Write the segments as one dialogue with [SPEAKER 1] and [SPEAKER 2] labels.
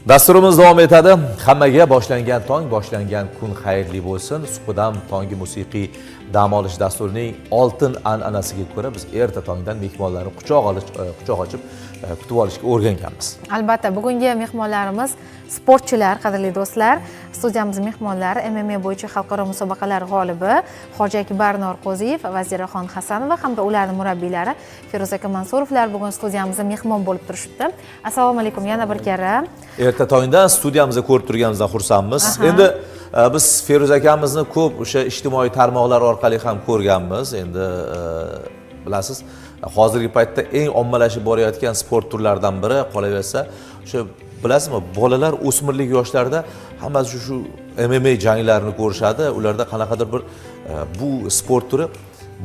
[SPEAKER 1] Dasturimiz davom etadi. Hammaga boshlangan tong, boshlangan kun xayrli bo'lsin. Suhbidam tongi musiqiy dam olish dasturining oltin an'anasiga ko'ra biz erta tongdan mehmonlarni quchoq ochib kutib olishga o'rganganmiz.
[SPEAKER 2] Albatta, bugungi mehmonlarimiz sportchilar, qadrli do'stlar. Studiyamiz mehmonlari MMA bo'yicha xalqaro musobaqalar g'olibi Hoji Akbar Norqo'ziyev, Vaziraxon Hasanova hamda ularning murabbiylari Feruz aka Mansurovlar bugun studiyamizda mehmon bo'lib turishibdi. Assalomu alaykum yana bir karra.
[SPEAKER 1] Erta tongdan studiyamizda ko'rib turganimizdan xursandmiz. Endi biz Feruz akamizni ko'p o'sha ijtimoiy tarmoqlar orqali ham ko'rganmiz. Endi bilasiz, hozirgi paytda eng ommalashib borayotgan sport turlaridan biri, qolaversa, o'sha bilasizmi, bolalar o'smirlik yoshlarida hammasi shu MMA janglarini ko'rishadi. Ularda qanaqadir bir bu sport turi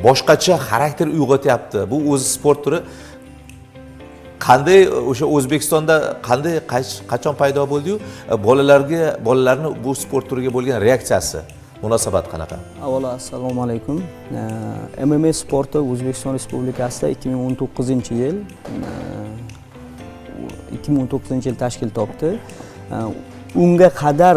[SPEAKER 1] boshqacha xarakter uyg'otyapti. Bu o'zi sport turi qanday, o'sha O'zbekistonda qanday, qachon paydo bo'ldiyu, bolalarni bu sport turiga bo'lgan reaksiyasi, munosabat qanaqa?
[SPEAKER 3] Avvalo, assalomu alaykum. MMA sporti O'zbekiston Respublikasida 2019 yil 2019 yil tashkil topdi. Unga qadar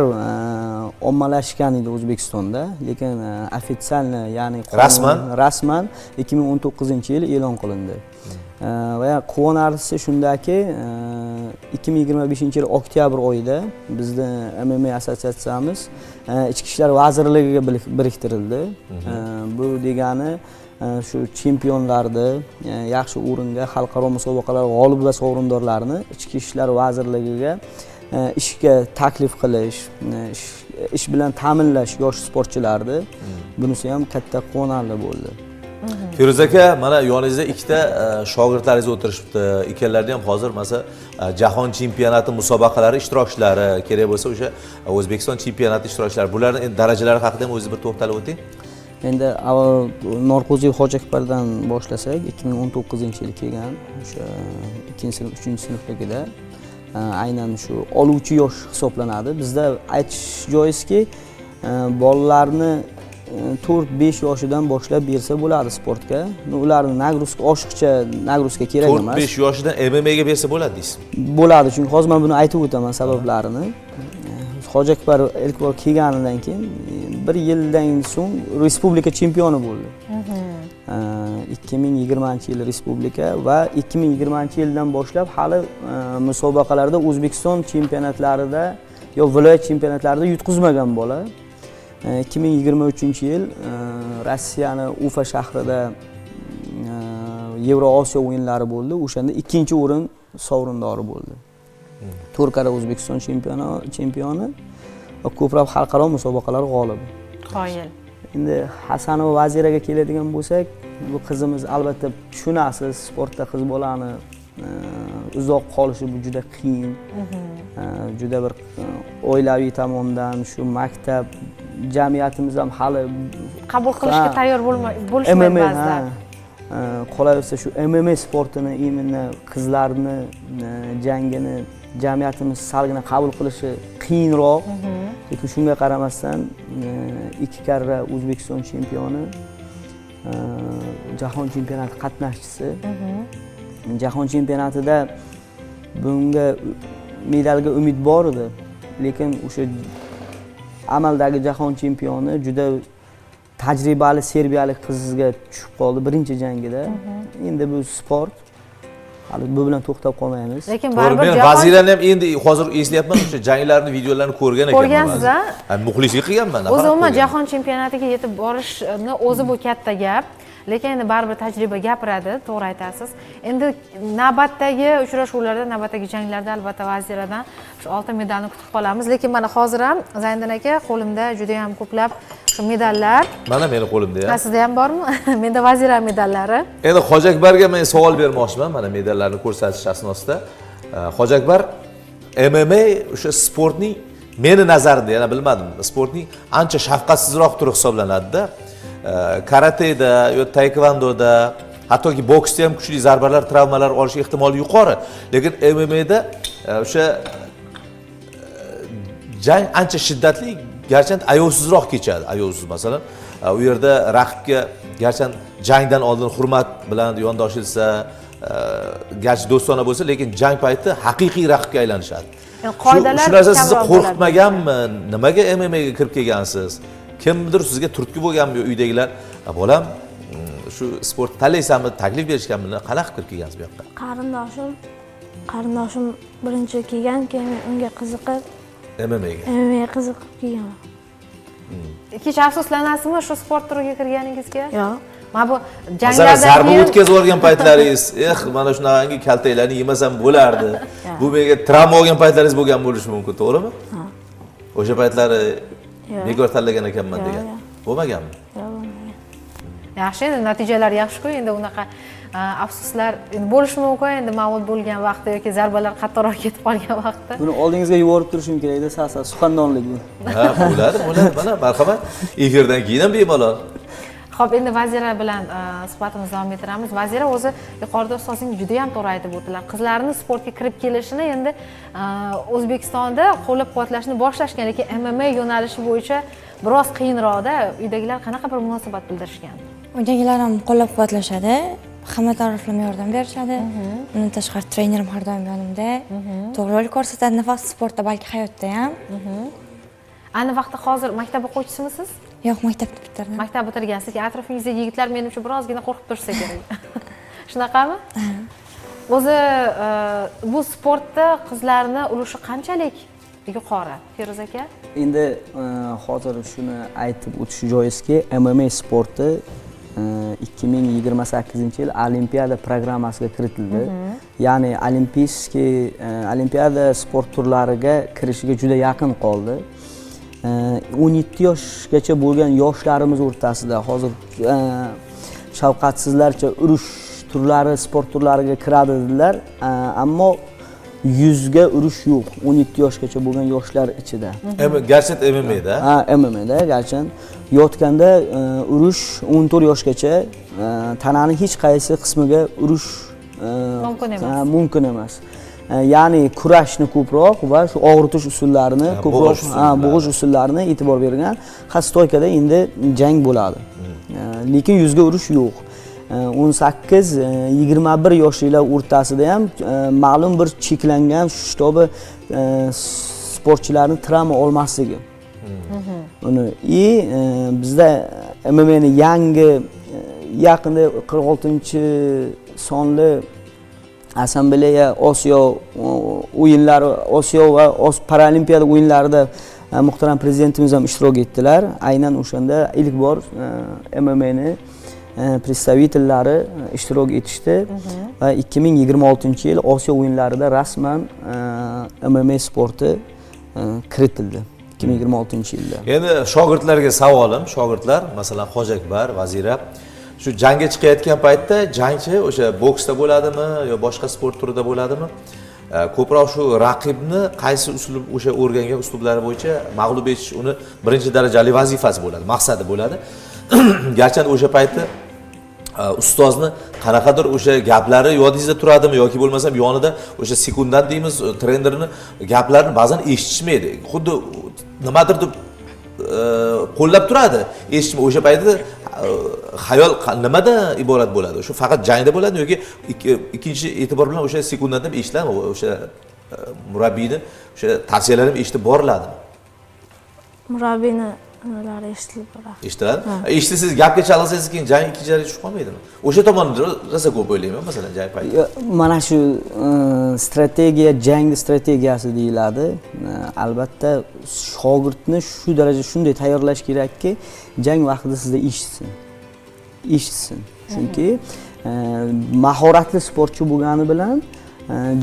[SPEAKER 3] ommalashgan edi O'zbekistonda, lekin официально, ya'ni
[SPEAKER 1] Rasman?
[SPEAKER 3] Rasman 2019 yil e'lon qilindi. Va quvonarlisi shundaki, 2025 yil oktyabr oyida bizni MMA assotsiatsiyamiz Ichki ishlar vazirligiga biriktirildi. Bu degani shu chempionlarni, yaxshi o'ringa, xalqaro musobaqalar g'olib va sovrindorlarini Ichki ishlar vazirligiga ishga taklif qilish, ish bilan ta'minlash yosh sportchilarni, bunisi ham katta quvonarli bo'ldi.
[SPEAKER 1] Feruz aka, mana yoningizda ikkita shogirdlaringiz o'tirishibdi. Ikkalarida ham hozir, masalan, jahon chempionati musobaqalari ishtirokchilari, kerak bo'lsa, o'sha O'zbekiston chempionati ishtirokchilari. Bularni endi darajalari haqida ham o'zingiz bir to'xtalib o'ting.
[SPEAKER 3] Endi avval Norqo'ziyev Hoji Akbardan boshlasak, 2019 yili kelgan, o'sha ikkinchi sinf, uchinchi sinfligida, aynan shu oluvchi yosh hisoblanadi. Bizda aytish joizki, bolalarni 4-5 yoshidan boshlab bersa bo'ladi sportga. Ularni нагрузка, oshiqcha нагрузка kerak
[SPEAKER 1] 4
[SPEAKER 3] emas.
[SPEAKER 1] 5 yoshidan MMAga bersa bo'ladi deysiz?
[SPEAKER 3] Bo'ladi, chunki hozir man buni aytib o'taman sabablarini. Hoji Akbar ilk bor kelganidan keyin bir yildan so'ng respublika chempioni bo'ldi. 2020 yil respublika va 2020 yildan boshlab hali musobaqalarda, O'zbekiston chempionatlarida yo viloyat chempionatlarida yutqizmagan bola. 2023 yil Rossiyani Ufa shahrida Yevroosiyo o'yinlari bo'ldi, o'shanda ikkinchi o'rin sovrindori bo'ldi. To'rt karra O'zbekiston chempioni va ko'plab xalqaro musobaqalar g'olibi.
[SPEAKER 2] Qoyil.
[SPEAKER 3] Endi Hasanova Vaziraga keladigan bo'lsak, bu qizimiz, albatta tushunasiz, sportda qiz bolani uzoq qolishi bu juda qiyin. Juda bir oilaviy tomondan, shu maktab, jamiyatimiz ham hali
[SPEAKER 2] qabul qilishga tayyor bo'lishmaydi
[SPEAKER 3] MMA
[SPEAKER 2] ba'zilar.
[SPEAKER 3] Ha, qolaversa shu MMA sportini, именно qizlarni jangini jamiyatimiz salgina qabul qilishi qiyinroq. Lekin shunga qaramasdan ikki karra O'zbekiston chempioni, jahon chempionati qatnashchisi. Jahon chempionatida bunga medalga umid bor edi, lekin o'sha amaldagi jahon chempioni juda tajribali serbiyalik qizga tushib qoldi birinchi jangida. Endi bu sport, hali bu bilan to'xtab qolmaymiz.
[SPEAKER 2] Lekin
[SPEAKER 1] To'g'ri,
[SPEAKER 2] baribir
[SPEAKER 1] men
[SPEAKER 2] jahon
[SPEAKER 1] Vazirani ham endi hozir eslayapman, o'sha janglarni, videolarni ko'rgan ekanman.
[SPEAKER 2] Ko'rgansiz, a?
[SPEAKER 1] Ha, muxlislik qilganman.
[SPEAKER 2] O'zi
[SPEAKER 1] Nafaqat
[SPEAKER 2] umuman
[SPEAKER 1] ko'rganman.
[SPEAKER 2] Jahon chempionatiga yetib borishni o'zi bu katta gap, lekin endi baribir tajriba gapiradi, to'g'ri aytasiz. Endi navbatdagi uchrashuvlarda, navbatdagi janglarda albatta Vaziradan shu oltin medalni kutib qolamiz. Lekin mana hozir ham, Zayniddin aka, qo'limda juda yam ko'plab shu medallar.
[SPEAKER 1] Mana meni qo'limda ham.
[SPEAKER 2] Ha, sizda ham bormi? Menda Vazira medallari.
[SPEAKER 1] Endi Hoji Akbarga men savol bermoqchiman, mana medallarni ko'rsatish asnosida. Hoji Akbar, MMA o'sha sportning, meni nazarimda, yana bilmadim, sportning ancha shafqatsizroq turi hisoblanadi-da. Karateda yo taekvondoda, hattoki boksda ham kuchli zarbalar, travmalar olish ehtimoli yuqori. Lekin MMAda o'sha jang ancha shiddatli, garchi ayovsizroq kechadi. Ayovsiz, masalan, u yerda raqibga garchi jangdan oldin hurmat bilan yondoshilsa, Garchi do'stona bo'lsa, lekin jang payti haqiqiy raqibga aylanishadi.
[SPEAKER 2] Yani qoidalar
[SPEAKER 1] Shu narsa sizni
[SPEAKER 2] kamroq bo'ladi.
[SPEAKER 1] qo'rqitmaganmi? Nimaga MMA ga kirib kelgansiz? Kimdir sizga turtki bo'lganmi, uydagilar, "A, bolam, shu sport tanlaysanmi", taklif berishganmi? Qanaqa kirib kelgansiz bu yoqqa?
[SPEAKER 4] Qarindoshim birinchi kelgan, keyin men unga qiziqib
[SPEAKER 1] MMAga.
[SPEAKER 4] MMAga qiziqib kelganman.
[SPEAKER 2] Hech afsuslanasizmi shu sport turiga kirganingizga?
[SPEAKER 4] Yo'q.
[SPEAKER 2] Mana bu
[SPEAKER 1] Masalan,
[SPEAKER 2] janglardan
[SPEAKER 1] zarba
[SPEAKER 2] keyin
[SPEAKER 1] o'tkazib yuborgan paytlaringiz, eh, mana shunaqangi kaltaklarni yemasam bo'lardi. Bu menga travma olgan paytlaringiz bo'lgan bo'lishi mumkin, to'g'rimi? O'sha paytlari
[SPEAKER 4] Yo'q.
[SPEAKER 1] bekor tanlagan ekanman
[SPEAKER 4] Yo'q,
[SPEAKER 1] degan.
[SPEAKER 4] yo'q.
[SPEAKER 1] Bo'lmaganmi?
[SPEAKER 4] Yo'q, bo'lmagan.
[SPEAKER 2] Yaxshi, endi natijalar yaxshi-ku, endi unaqa afsuslar endi bo'lishi mumkin, endi ma'lum bo'lgan vaqtda yoki zarbalar qattiqroq ketib qolgan vaqtda.
[SPEAKER 3] Buni oldingizga yuborib turishim kerakda, sal sal suxandonlik bu.
[SPEAKER 1] Ha, bo'ladi, bo'ladi. Mana, marhamat. Efirdan keyin ham bemalol.
[SPEAKER 2] Xo'p, endi Vazira bilan suhbatimizni davom ettiramiz. Vazira, o'zi yuqorida ustozingiz juda ham to'g'ri aytib o'tdilar. Qizlarni sportga kirib kelishini endi O'zbekistonda qo'llab-quvvatlashni boshlashgan, lekin MMA yo'nalishi bo'yicha biroz qiyinroqda. Uydagilar qanaqa bir munosabat bildirishgan?
[SPEAKER 5] Uydagilar ham qo'llab-quvvatlashadi, hamma taraflama yordam berishadi. Undan tashqari trenerim har doim yonimda, to'g'ri yo'l ko'rsatadi, nafaqat sportda, balki hayotda ham.
[SPEAKER 2] Ayni vaqtda hozir maktab o'quvchisimisiz?
[SPEAKER 5] Yo'q, maktabni bitirdim.
[SPEAKER 2] Maktab bitirgansiz. Atrofingizdagi yigitlar menimcha birozgina qo'rqib tursa kerak. Shunaqami? O'zi bu sportda qizlarni ulushi qanchalik yuqori, Feruz aka?
[SPEAKER 3] Endi hozir shuni aytib o'tish joizki, MMA sporti 2028 yil Olimpiada programmasiga kiritildi. Ya'ni олимпийский olimpiada sport turlariga kirishiga juda yaqin qoldi. 17 yoshgacha bo'lgan yoshlarimiz o'rtasida hozir shafqatsizlarcha urush turlari sport turlariga kiradi dedilar. Ammo yuzga urush yo'q 17 yoshgacha bo'lgan yoshlar ichida.
[SPEAKER 1] Garchi MMAda.
[SPEAKER 3] Ha, MMAda garchi yotganda urush 14 yoshgacha tanani hech qaysi qismiga urush
[SPEAKER 2] mumkin emas.
[SPEAKER 3] Ha, mumkin emas. Ya'ni kurashni ko'proq va shu og'ritish usullarini ko'proq
[SPEAKER 1] bo'g'ish
[SPEAKER 3] ha,
[SPEAKER 1] usullari.
[SPEAKER 3] Bo'g'ish usullarini e'tibor bergan. Ha, стойка da endi jang bo'ladi. Lekin yuzga urish yo'q. 18 21 yoshlilar o'rtasida ham ma'lum bir cheklangan, чтобы sportchilarni travma olmasligi. Uni и bizda MMAni yangi yaqinda 46-sonli assambleya Osiyo o'yinlari, Osiyo va Paralimpiada o'yinlarida muhtaram prezidentimiz ham ishtirok etdilar. Aynan o'shanda ilk bor MMAni представитель lari ishtirok etishdi va 2026 yil Osiyo o'yinlarida rasman MMA sporti kiritildi 2026 yilda.
[SPEAKER 1] Endi shogirdlarga savolim, shogirdlar, masalan, Hoji Akbar, Vazira, shu jangga chiqayotgan paytda jangchi o'sha boksda bo'ladimi yo boshqa sport turida bo'ladimi, ko'proq shu raqibni qaysi uslub, o'sha o'rgangan uslublari bo'yicha mag'lub etish uni birinchi darajali vazifasi bo'ladi, maqsadi bo'ladi. Garchi o'sha payti ustozni qanaqadir o'sha gaplari yodingizda turadimi yoki bo'lmasam yonida o'sha sekundant deymiz, trenerni gaplarini ba'zan eshitishmaydi, xuddi nimadir deb qo'llab turadi, eshitishmaydi. O'sha paytda xayol nimadan iborat bo'ladi? Shu faqat jangda bo'ladi yoki ikkinchi e'tibor bilan o'sha sekundant ham eshitiladimi, o'sha murabbiyni o'sha tavsiyalarini ham eshitib boriladimi?
[SPEAKER 4] Murabbiyni nimalari eshitilib boradi.
[SPEAKER 1] Eshitiladi. Eshitsangiz, gapga chalg'sangiz, keyin jang ikkinchi daraja tushib qolmaydimi? O'sha tomonni rosa ko'p o'ylayman, masalan, jang payti.
[SPEAKER 3] Mana shu strategiya, jangni strategiyasi deyiladi. Albatta shogirdni shu daraja shunday tayyorlash kerakki, jang vaqtida sizda eshitsin, eshitsin, chunki mahoratli sportchi bo'lgani bilan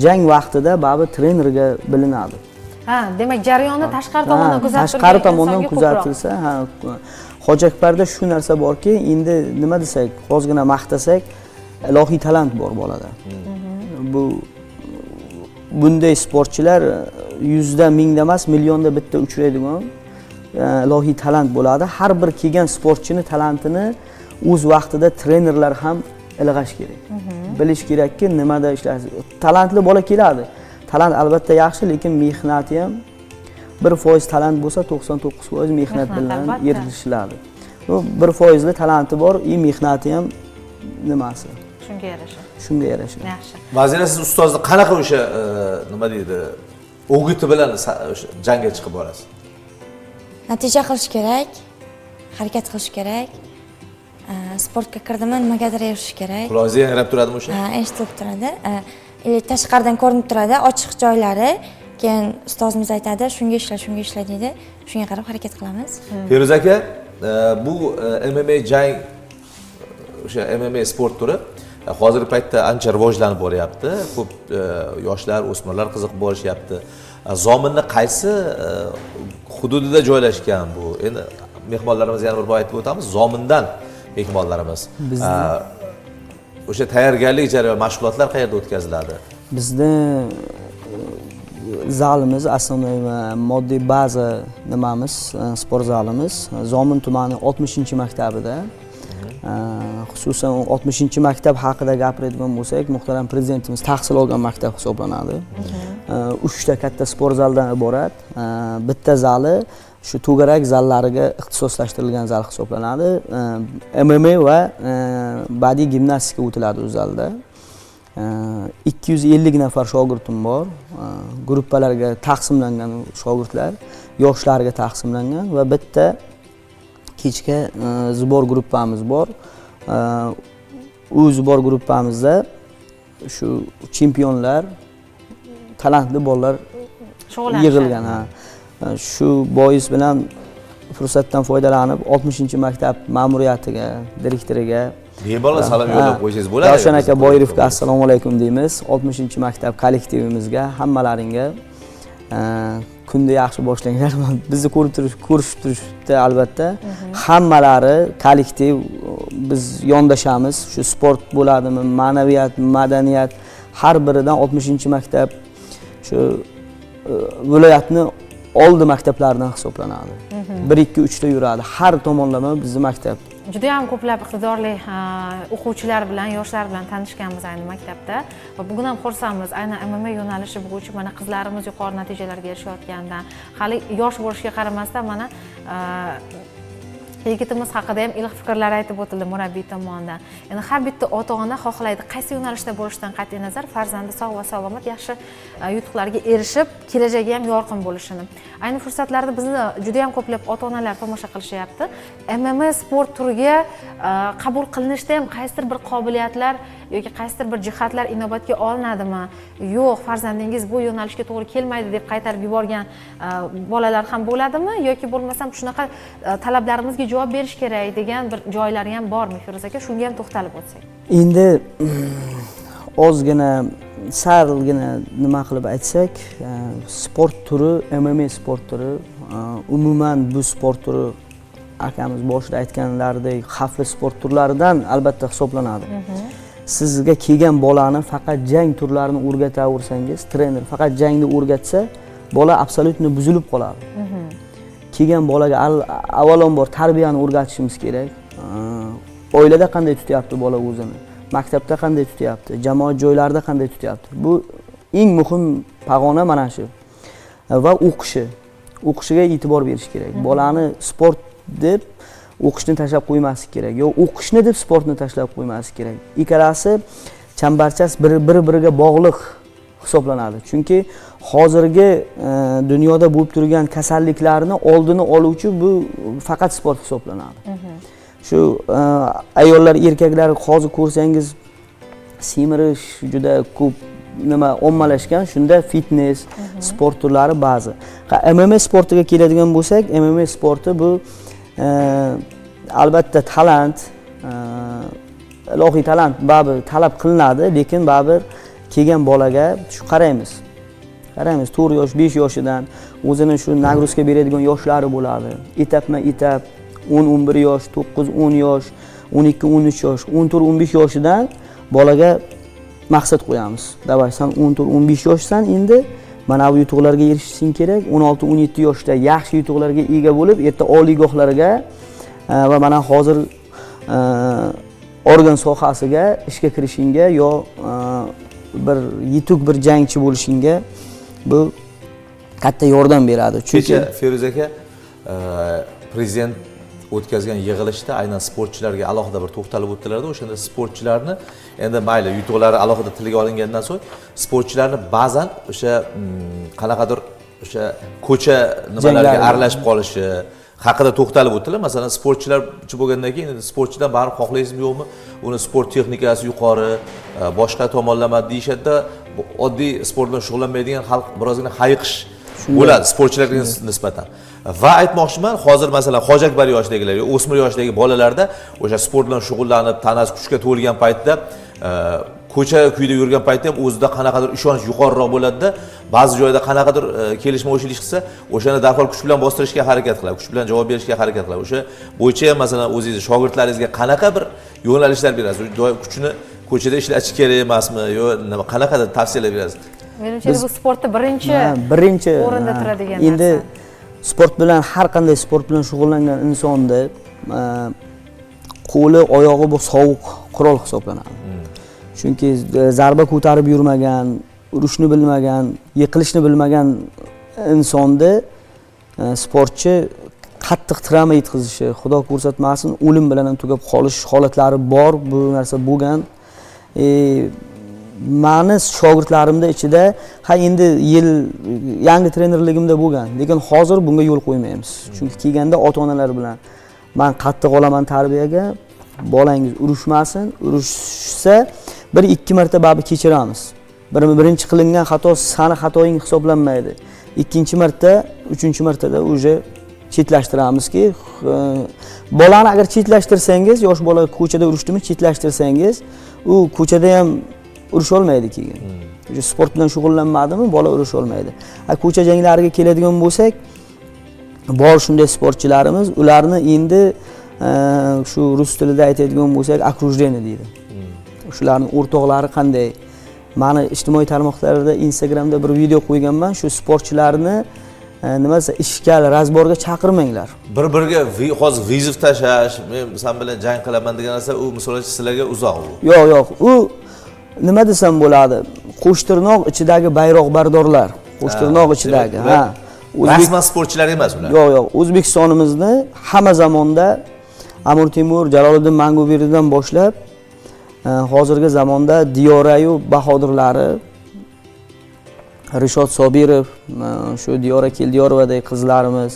[SPEAKER 3] jang vaqtida baribir trenerga bilinadi.
[SPEAKER 2] Ha, demak, jarayonni tashqari tomondan kuzatib
[SPEAKER 3] tashqari
[SPEAKER 2] turgan
[SPEAKER 3] tomondan
[SPEAKER 2] insonga ko'proq.
[SPEAKER 3] Kuzatilsa, ha. Hoji Akbarda shu narsa borki, endi nima desak, ozgina maqtasak, ilohiy talant bor bolada. Bu bunday sportchilar yuzda, mingda emas, millionda bitta uchraydigan ilohiy talant bo'ladi. Har bir kelgan sportchini talantini o'z vaqtida trenerlar ham ilg'ash kerak, bilish kerakki, nimada ishlash. Talantli bola keladi, talant albatta yaxshi, lekin mehnati ham. 1% talant bo'lsa, 99% mehnat
[SPEAKER 2] mehnat,
[SPEAKER 3] bilan
[SPEAKER 2] albatta.
[SPEAKER 3] Erishiladi. Bu 1%li talanti bor и mehnati ham nimasi
[SPEAKER 2] shunga yarasha.
[SPEAKER 3] Shunga yarasha.
[SPEAKER 2] Yaxshi.
[SPEAKER 1] Vazira, siz ustozni qanaqa o'sha nima deydi, o'giti bilan o'sha jangga chiqib borasiz?
[SPEAKER 5] Natija qilish kerak, harakat qilish kerak. Sportga kirdimi, nimagadir erishish kerak.
[SPEAKER 1] Qulog'ingizda yangrab turadimi o'sha?
[SPEAKER 5] Ha, eshitilib turadi. Или tashqaridan ko'rinib turadi ochiq joylari. Keyin ustozimiz aytadi, shunga ishla, shunga ishla deydi. Shunga qarab harakat qilamiz.
[SPEAKER 1] Feruz aka, bu MMA jang, o'sha MMA sport turi hozirgi paytda ancha rivojlanib boryapti. Ko'p yoshlar, o'smirlar qiziqib borishyapti. Zominni qaysi hududida joylashgan bu? Endi mehmonlarimiz, yana bir bor aytib o'tamiz, Zomindan mehmonlarimiz. O'sha tayyorgarlik jarayoni, mashg'ulotlar qayerda o'tkaziladi?
[SPEAKER 3] Bizni zalimiz, основной moddiy baza nimamiz, sport zalimiz Zomin tumani 60-maktabida. Xususan, 60-maktab haqida gapiradigan bo'lsak, muhtaram prezidentimiz tahsil olgan maktab hisoblanadi. Uchta katta sport zaldan iborat. Bitta zali shu to'garak zallariga ixtisoslashtirilgan zal hisoblanadi. MMA va badiiy gimnastika o'tiladi u zalda. 250 nafar shogirdim bor. Gruppalarga taqsimlangan shogirdlar, yoshlarga taqsimlangan va bitta kechga сбор gruppamiz bor. U сбор gruppamizda shu chempionlar, talantli bolalar
[SPEAKER 2] shug'ullanishadi.
[SPEAKER 3] Yig'ilgan. Ha. Shu bois bilan fursatdan foydalanib 60-maktab ma'muriyatiga, direktoriga
[SPEAKER 1] Bemalol salom yo'llab qo'ysangiz bo'ladi.
[SPEAKER 3] Ravshan aka Boyirovga assalomu alaykum deymiz. 60-maktab kollektivimizga, hammalaringga kunni yaxshi boshlanglar. Bizni ko'rib turish, ko'rishib turishibdi albatta. Hammalari kollektiv, biz yondashamiz. Shu sport bo'ladimi, ma'naviyat, madaniyat, har biridan 60-maktab shu viloyatni oldi maktablaridan hisoblanadi. 1 2 3 ta yuradi. Har tomonlama bizni maktab.
[SPEAKER 2] Juda ham ko'plab iqtidorli o'quvchilar bilan, yoshlar bilan tanishganmiz ayni maktabda va bugun ham xursandmiz, aynan MMA yo'nalishi bo'yicha mana qizlarimiz yuqori natijalarga erishayotganidan. Hali yosh bo'lishiga qaramasdan, mana yigitimiz haqida ham iliq fikrlar aytib o'tildi murabbiy tomonidan. Endi har bitta ota ona xohlaydi, qaysi yo'nalishda bo'lishidan qat'iy nazar, farzandi sog' va salomat, yaxshi yutuqlarga erishib, kelajagi ham yorqin bo'lishini. Ayni fursatlarda bizni juda ham ko'plab ota onalar tomosha qilishyapti. MMA sport turiga qabul qilinishda ham qaysidir bir qobiliyatlar yoki qaysidir bir jihatlar inobatga olinadimi? Yo'q, farzandingiz bu yo'nalishga to'g'ri kelmaydi deb qaytarib yuborgan bolalar ham bo'ladimi yoki bo'lmasam shunaqa talablarimizga javob berish kerak degan bir joylari ham bormi, Feruz aka? Shunga ham to'xtalib o'tsak.
[SPEAKER 3] Endi ozgina, salgina nima qilib aytsak, sport turi, MMA sport turi, umuman bu sport turi akamiz boshida aytganlaridek xavfli sport turlaridan albatta hisoblanadi. Sizga kelgan bolani faqat jang turlarini o'rgataversangiz, trener faqat jangni o'rgatsa, bola абсолютно buzilib qoladi. Kelgan bolaga avvalambor tarbiyani o'rgatishimiz kerak. Oilada qanday tutyapti bola o'zini, maktabda qanday tutyapti, jamoat joylarida qanday tutyapti, bu eng muhim pog'ona mana shu. Va o'qishiga e'tibor berish kerak. Bolani sport deb o'qishni tashlab qo'ymaslik kerak yo o'qishni deb sportni tashlab qo'ymaslik kerak. Ikkalasi chambarchas bir biriga bog'liq hisoblanadi, chunki hozirgi dunyoda bo'lib turgan kasalliklarni oldini oluvchi bu faqat sport hisoblanadi. Shu ayollar, erkaklar hozir ko'rsangiz, semirish juda ko'p nima ommalashgan. Shunda fitness sport turlari ba'zi. Ha, MMA sportiga keladigan bo'lsak, MMA sporti bu albatta talant, ilohiy talant baribir talab qilinadi, lekin baribir kelgan bolaga shu qaraymiz, 4 yosh, 5 yoshidan o'zini shu нагрузка beradigan yoshlari bo'ladi. Etapma etap 10, 11 yosh, 9, 10 yosh, 12, 13 yosh, 14, 15 yoshidan bolaga maqsad qo'yamiz: давай, san 14, 15 yoshsan, endi mana bu yutuqlarga erishishing kerak. 16, 17 yoshda yaxshi yutuqlarga ega bo'lib, erta oliygohlarga va mana hozir organ sohasiga ishga kirishingga yo bir yetuk bir jangchi bo'lishingga bu katta yordam beradi, chunki
[SPEAKER 1] Kecha, Feruz aka, prezident O'tkazgan yig'ilishda aynan sportchilarga alohida bir to'xtalib o'tdilarda, o'shanda sportchilarni, endi mayli, yutuqlari alohida tilga olingandan so'ng, sportchilarni ba'zan o'sha qanaqadir o'sha ko'cha nimalarga
[SPEAKER 3] Janglar.
[SPEAKER 1] aralashib qolishi haqida to'xtalib o'tdilar. Masalan, sportchilarchi bo'lgandan keyin, endi sportchidan baribir, xohlaysizmi yo'qmi, uni sport texnikasi yuqori, boshqa tomonlama deyishadida, bu oddiy sport bilan shug'ullanmaydigan xalq birozgina hayiqish bo'ladi sportchilarga nisbatan. Va aytmoqchiman, hozir masalan Hoji Akbar yoshidagilar yo o'smir yoshidagi bolalarda o'sha sport bilan shug'ullanib, tanasi kuchga to'lgan paytda, ko'cha kuyda yurgan paytda ham o'zida qanaqadir ishonch yuqoriroq bo'ladida, ba'zi joyda qanaqadir kelishmovchilik chiqsa, o'shani darhol kuch bilan bostirishga harakat qiladi, kuch bilan javob berishga harakat qiladi. O'sha bo'yicha ham masalan o'zingizni shogirdlaringizga qanaqa bir yo'nalishlar berasiz? Doim kuchini ko'chada ishlatish kerak emasmi yo nima, qanaqadir tavsiyalar berasiz?
[SPEAKER 2] Menimcha, bu sportda birinchi
[SPEAKER 3] Ha, birinchi
[SPEAKER 2] o'rinda
[SPEAKER 3] ha,
[SPEAKER 2] turadigan
[SPEAKER 3] endi
[SPEAKER 2] narsa.
[SPEAKER 3] Sport bilan, har qanday sport bilan shug'ullangan insonni qo'li, oyog'i bu sovuq qurol hisoblanadi, chunki zarba ko'tarib yurmagan, urushni bilmagan, yiqilishni bilmagan insonni sportchi qattiq travma yetkazishi, xudo ko'rsatmasin, o'lim bilan ham tugab qolish holatlari bor, bu narsa bo'lgan. Mani shogirdlarimda ichida, ha, endi yil yangi trenerligimda bo'lgan, lekin hozir bunga yo'l qo'ymaymiz, chunki kelganda ota onalar bilan man qattiq olaman tarbiyaga: bolangiz urushmasin, urushsa bir ikki marta baribir kechiramiz, birinchi qilingan xato sani xatoying hisoblanmaydi, ikkinchi marta, uchinchi martada уже chetlashtiramizki, bolani agar chetlashtirsangiz, yosh bola ko'chada urushdimi, chetlashtirsangiz, u ko'chada ham urusholmaydi keyin. Уже sport bilan shug'ullanmadimi, bola urusholmaydi. A ko'cha janglariga keladigan bo'lsak, bor shunday sportchilarimiz, ularni endi shu rus tilida aytadigan bo'lsak, окружение deydi, shularni o'rtoqlari qanday. Mani ijtimoiy tarmoqlarda, Instagramda bir video qo'yganman, shu sportchilarni nima desa, ishkal разбор ga chaqirmanglar.
[SPEAKER 1] Bir biriga hozir вызов tashlash, men san bilan jang qilaman degan narsa, u misol uchun sizlarga uzoq u.
[SPEAKER 3] Yo'q, u nima desam bo'ladi, qo'shtirnoq ichidagi bayroqbardorlar, qo'shtirnoq ichidagi.
[SPEAKER 1] Demak, ular
[SPEAKER 3] Ha,
[SPEAKER 1] rasman sportchilar emas ular.
[SPEAKER 3] Yo'q, O'zbekistonimizni hamma zamonda Amir Temur, Jaloliddin Manguberdidan boshlab hozirgi zamonda Diyorayu Bahodirlari, Rishod Sobirov, shu Diyora Keldiyorovadek qizlarimiz,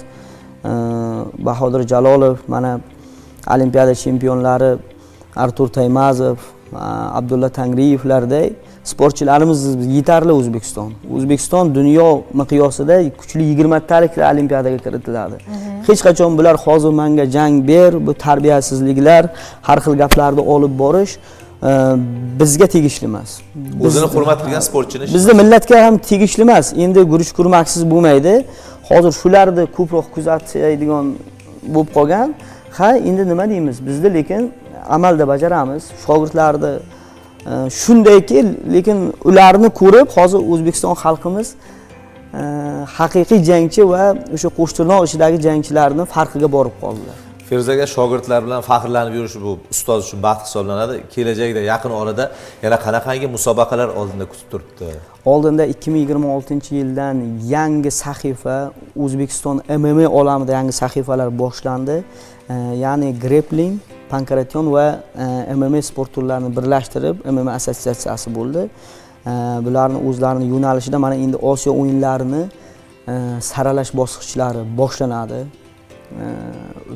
[SPEAKER 3] Bahodir Jalolov, mana olimpiada chempionlari Artur Taymazov, Abdulla Tangriyevlardek sportchilarimiz yetarli. O'zbekiston dunyo miqyosida kuchli 20talik olimpiadaga kiritiladi. Hech qachon bular hozir manga jang ber, bu tarbiyasizliklar, har xil gaplarni olib borish bizga tegishli emas.
[SPEAKER 1] O'zini hurmat qilgan sportchini ishi.
[SPEAKER 3] Bizni millatga ham tegishli emas. Endi guruch kurmaksiz bo'lmaydi, hozir shularni ko'proq kuzatadigan bo'lib qolgan. Ha, endi nima deymiz, bizda lekin amalda bajaramiz shogirdlarni shundayki, lekin ularni ko'rib hozir O'zbekiston xalqimiz haqiqiy jangchi va o'sha qo'shtirnoq ichidagi jangchilarni farqiga borib qoldilar.
[SPEAKER 1] Feruz aka, shogirdlar bilan faxrlanib yurish bu ustoz uchun baxt hisoblanadi. Kelajakda, yaqin orada yana qanaqangi musobaqalar oldinda kutib turibdi?
[SPEAKER 3] Oldinda 2026 yildan yangi sahifa, O'zbekiston MMA olamida yangi sahifalar boshlandi. Ya'ni grepling, pankration va MMA sport turlarini birlashtirib MMA assotsiatsiyasi bo'ldi. Bularni o'zlarini yo'nalishida mana endi Osiyo o'yinlarini saralash bosqichlari boshlanadi.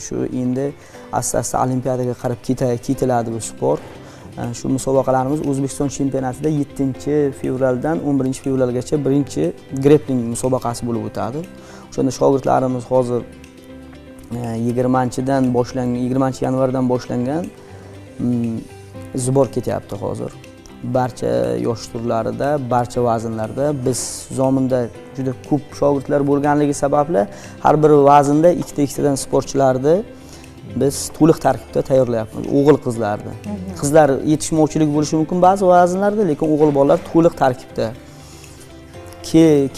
[SPEAKER 3] Shu endi asta asta olimpiadaga qarab ketiladi bu sport. Shu musobaqalarimiz O'zbekiston chempionatida 7 fevraldan 11 fevralgacha birinchi grepling musobaqasi bo'lib o'tadi. O'shanda shogirdlarimiz hozir 20-dan boshlangan, 20 yanvardan boshlangan сбор ketyapti hozir. Barcha yosh turlarida, barcha vaznlarda. Biz Zominda juda ko'p shogirdlar bo'lganligi sababli har bir vaznda ikkita ikkitadan sportchilarni biz to'liq tarkibda tayyorlayapmiz, o'g'il qizlarni. Qizlar yetishmovchilik bo'lishi mumkin ba'zi vaznlarda, lekin o'g'il bolalar to'liq tarkibda.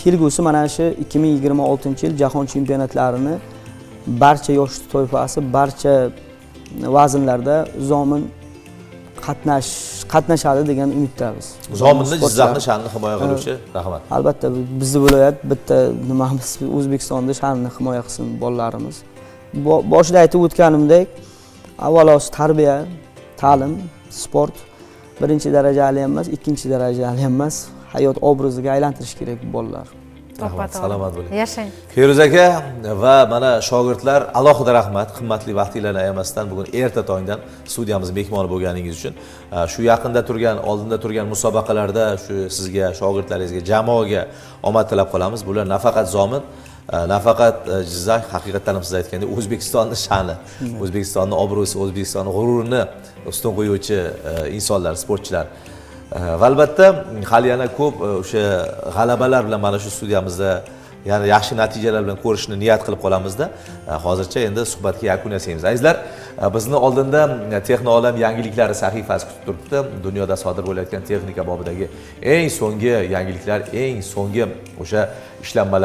[SPEAKER 3] Kelgusi mana shu 2026 yil jahon chempionatlarini barcha yosh toifasi, barcha vaznlarda Zomin qatnashadi degan umiddamiz.
[SPEAKER 1] Zominni,
[SPEAKER 3] Sportchilar.
[SPEAKER 1] Jizzaxni sha'nini himoya qiluvchi, rahmat.
[SPEAKER 3] Albatta, bizni viloyat bitta nimamiz, O'zbekistonda sha'nini himoya qilsin bolalarimiz. Boshida aytib o'tganimdek, avvalo tarbiya, ta'lim, sport birinchi darajali ham emas, ikkinchi darajali ham emas, hayot obraziga aylantirish kerak bu bolalar.
[SPEAKER 1] Rahmat,
[SPEAKER 2] To'ppa-to'g'ri.
[SPEAKER 1] salomat bo'ling.
[SPEAKER 2] Yashang.
[SPEAKER 1] Feruz aka va mana shogirdlar, alohida rahmat, qimmatli vaqtinglarni ayamasdan bugun erta tongdan studiyamiz mehmoni bo'lganingiz uchun. Shu yaqinda turgan, oldinda turgan musobaqalarda shu sizga, shogirdlaringizga, jamoaga omad tilab qolamiz. Bular nafaqat Zomin, nafaqat Jizzax, haqiqatdan ham siz aytgandek O'zbekistonni sha'ni, O'zbekistonni obro'si, O'zbekistonni g'ururini ustun qo'yuvchi insonlar, sportchilar. Va albatta hali yana ko'p o'sha g'alabalar bilan mana shu studiyamizda yana yaxshi natijalar bilan ko'rishni niyat qilib qolamizda. Hozircha endi suhbatga yakun yasaymiz. Azizlar, bizni oldinda Texnoolam yangiliklari sahifasi kutib turibdi. Dunyoda sodir bo'layotgan texnika bobidagi eng so'nggi yangiliklar, eng so'nggi o'sha ishlanmalar.